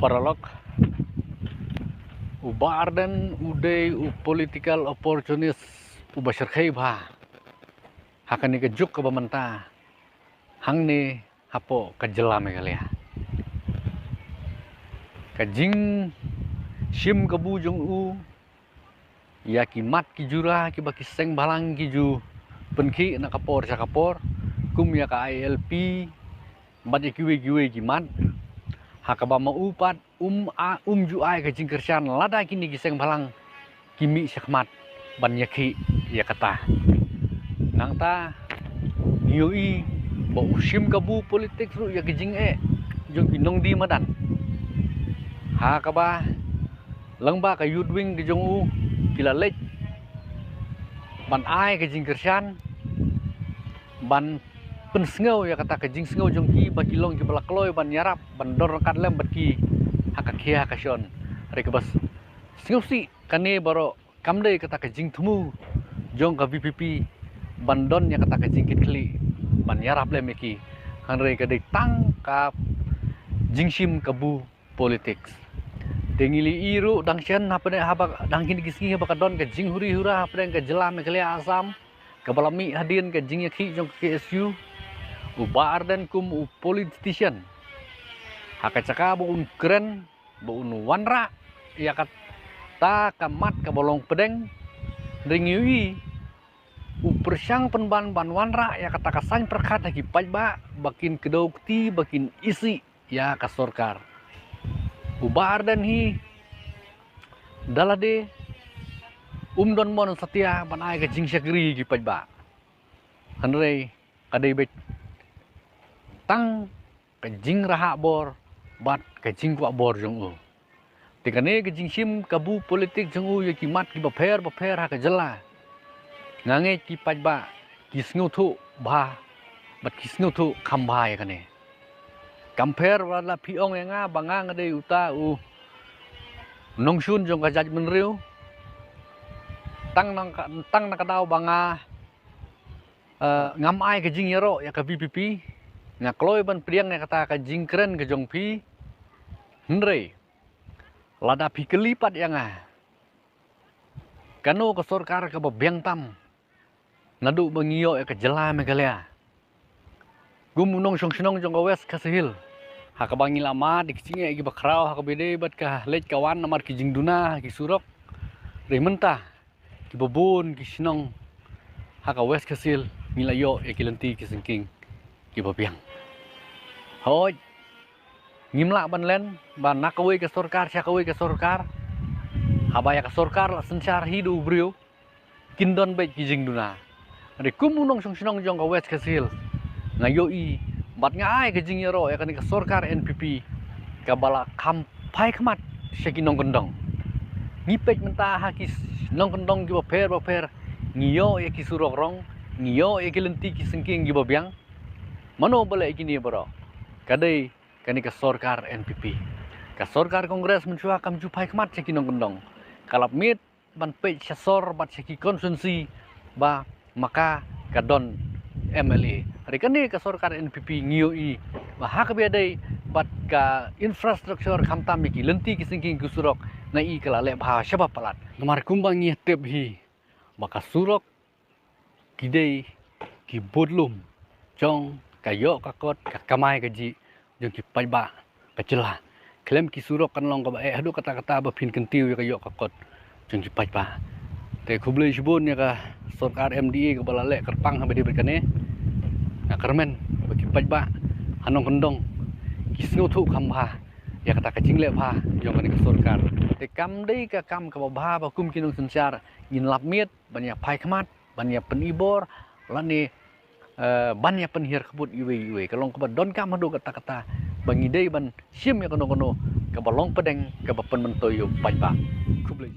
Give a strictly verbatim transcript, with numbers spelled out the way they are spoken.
Paralok, u Bah Ardent u dei u political opportunist uba shyrkhei bha ha kane ka juk kaba mynta hangne hapoh ka jylla Meghalaya. Ka jingshim kabu jong u ïa ki mat ki jura kiba ki seng bhalang ki ju pynkhih na ka por sha ka por, kum ïa ka I L P bad ïa kiwei kiwei ki mat, ha kaba ma u pat um a, um ju ai ka jingkyrshan lada kine ki seng bhalang ki mih shakhmat ban ïakhih ïa kata. Nangta ngi ïohi ba u shim kabu politics ruh ïa ka jingeh jong ki nongdie madan, ha kaba lyngba ka youth wing ka jong u ki la leit ban ai ka jingkyrshan, ban pynsngew ïa kata ka jingsngew jong ki ba ki long kiba la kloi ban ïarap ban don ryngkat lem bad ki ha ka khia ha ka shon. Hynrei kaba sngewsih, kane baroh kam dei kata ka jingthmu jong ka V P P ban don ïa kata ka jingkitkhlieh ban ïarap lem ïa ki, hynrei ka dei tang ka jingshim kabu politics. Te ngi la ïohi ruh dang shen hapdeng, haba dang kine ki sngi haba ka don ka jinghuri hura hapdeng ka jylla Meghalaya Assam kaba la mih hadien ka jingïakhih jong ka K S U, u Bah Ardent kum u politician, ha ka jaka ba un kren ba un wanrah ïa kata ka mat kaba long pdeng, hynrei ngi ïohi u pyrshang pynban ban wanrah ïa kata ka saiñ pyrkhat ha ki paidbah ba kin kdew kti ba kin isih ïa ka sorkar. U Bah Ardent hi da lade um don mon satia ban ai ka jingshakri ki paidbah, hynrei ka dei beit tang ka jingrhah bor bad ka jingkwah bor jong u. Te kane ka jingshim kabu politik jong u ïa ki mat kiba pher bapher ha ka jylla, nga ngeit ki paidbah ki sngewthuh bha bad ki sngewthuh kham bha ïa kane. Kam pher wat la phi ong ïa nga ba nga nga dei uta u nongshun jong ka jaitbynriew. Tang na ka, tang na ka daw ba nga, eh, ngam ai ka jingïaroh ïa ka V P P, nga kloi ban pdiang ïa kata ka jingkren ka jong phi. Hynrei lada phi kylli pat ïa nga, kano ka sorkar kaba biang tam naduh ba ngi ïoh ïa ka jylla Meghalaya? Kum u nongshong shnong jong ka West Khasi Hills, ha kaba ngi la mad ïa ki jingeh kiba khraw ha kaba ïadei bad ka leit ka wan namar ki jingduna ha ki surok, hynrei mynta kiba bun ki shnong ha ka West Khasi Hills ngi la ïoh ïa ki lynti ki syngkien kiba biang. Hooid, ngim lah ban len ba na kawei ka sorkar sha kawei ka sorkar, haba ïa ka sorkar la synshar hi da u briew, kin don beit ki jingduna. Hynrei kum u nongshong shnong jong ka West Khasi Hills, nga ïohi bad nga ai ka jingïaroh ïa kane ka sorkar N P P kaba la kham phai khmat sha ki nongkyndong. Ngi peit mynta ha ki nongkyndong kiba pher bapher, ngi ïoh ïa ki surok rong, ngi ïoh ïa ki lynti ki syngkien kiba biang. Mano ba leh ïa kine baroh? Ka dei kane ka sorkar N P P. Ka sorkar Congress mynshuwa kam ju phai khmat sha ki nongkyndong. Ka lap miet ban peit sha sor bad sha ki constituency ba ma ka ka don M L A. Hynrei kane ka sorkar N P P ngi ïohi ba ha kaba ïadei bad ka infrastructure, khamtam ïa ki lynti ki syngkien ki surok, nga i ka la leh bha shaba palat. Namar kumba ngi tip hi ba ka surok ki dei ki budlum jong ka ïoh ka kot, ka kamai kajih jong ki paidbah ka jylla. Khlem ki surok kan long kaba eh haduh katta katta ba phin kyntiew ïa ka ïoh ka kot jong ki paidbah. Te khublei shibun ïa ka sorkar M D A kaba la leh kyrpang ha ba dei bad kane. Nga kyrmen ba ki paidbah ha nongkyndong ki sngewthuh kham bha ïa kata ka jingleh bha jong kane ka sorkar. Te kam dei ka kam kaba bha ba kum ki nongsynshar ngin lap miet ban ïa phai khmat, ban ïa pynibor, lane, eh, ban ïa pynhiar khaput iwei iwei. Ka long kaba donkam haduh katta katta ba ngi dei ban shim ïa kano kano kaba long pdeng kaba pynmyntoi ïa u paidbah. Khublei.